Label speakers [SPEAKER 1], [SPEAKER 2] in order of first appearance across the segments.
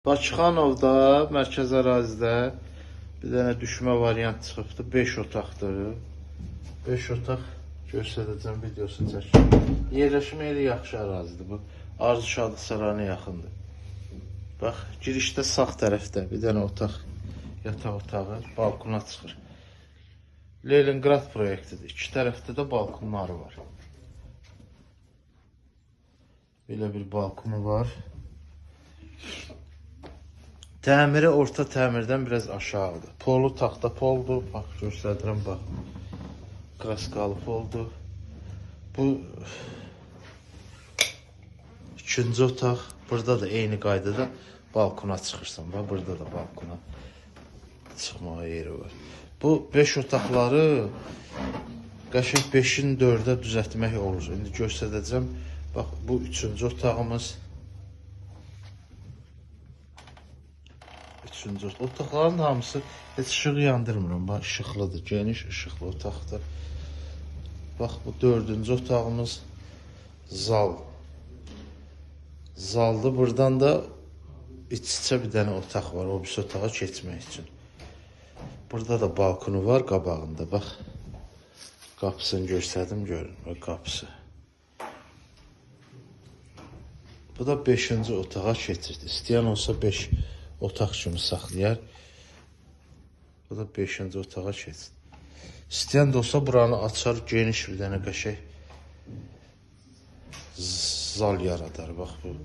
[SPEAKER 1] Bakıxanovda, mərkəzi ərazidə bir dənə düşmə variant çıxıbdır. 5 otaqdır. 5 otaq göstərəcəm, videosunu çəkib. Yerləşmə yeri yaxşı ərazidir bu. Arzu Şadlıq Sarayına yaxındır. Bax, girişdə sağ tərəfdə bir dənə otaq, yataq otağı balkona çıxır. Leningrad proyektidir. İki tərəfdə də balkonları var. Belə bir balkonu var. Təmiri orta təmirdən biraz aşağıdır. Polu taxta poldur. Bax, göstərirəm, bax. Kraskalı poldur. Bu ikinci otaq. Burada da eyni qaydada balkona çıxırsan. Bax, burada da balkona çıxmağa yeri var. Bu 5 otaqları qəşəng 5-in 4-ə düzəltmək olur. İndi göstərəcəm. Bax, bu üçüncü otağımız. Üçüncü otaqların hamısı heç işıq yandırmıram. Bax, işıqlıdır, geniş işıqlı otaqdır. Bax, bu dördüncü otağımız zal. Zaldır. Buradan da iç-içə bir dənə otaq var, o birisi otağa keçmək üçün. Burada da balkonu var qabağında. Bax, qapısını göstərdim, görün. Bax, qapısı. Bu da beşinci otağa keçirdi. İstəyən olsa 5 otaq kimi saxlayar. Bu da 5-ci otağa keçirdi. İstəyən də olsa buranı açar, geniş bir dənə qəşəng zal yaradar. Bax, bu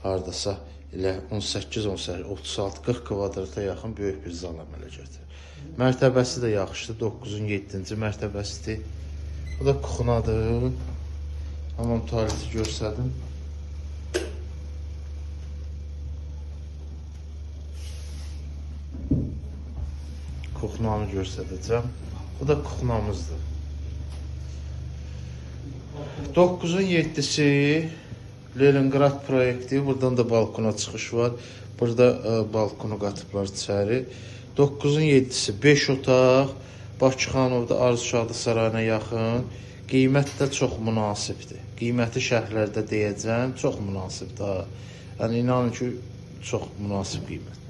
[SPEAKER 1] hardasa elə 18, 18, 36, 40 kvadrata yaxın böyük bir zal əmələ gətirir. Mərtəbəsi də yaxşıdır, 9-un 7-ci mərtəbəsidir. Bu da kuxunadır. Hamam tualeti göstərdim. Kuxunanı göstərəcəm. Bu da kuxunamızdır. 9-un 7-si Leningrad proyekti. Buradan da balkona çıxış var. Burada balkonu qatıblar içəri. 9-un 7-si 5 otaq. Bakıxanovda Arzu Şadlıq Sarayına yaxın. Qiymət də çox münasibdir. Qiyməti şərhlərdə deyəcəm. Çox münasibdir. Ha. Yəni inanın ki, çox münasib qiymət.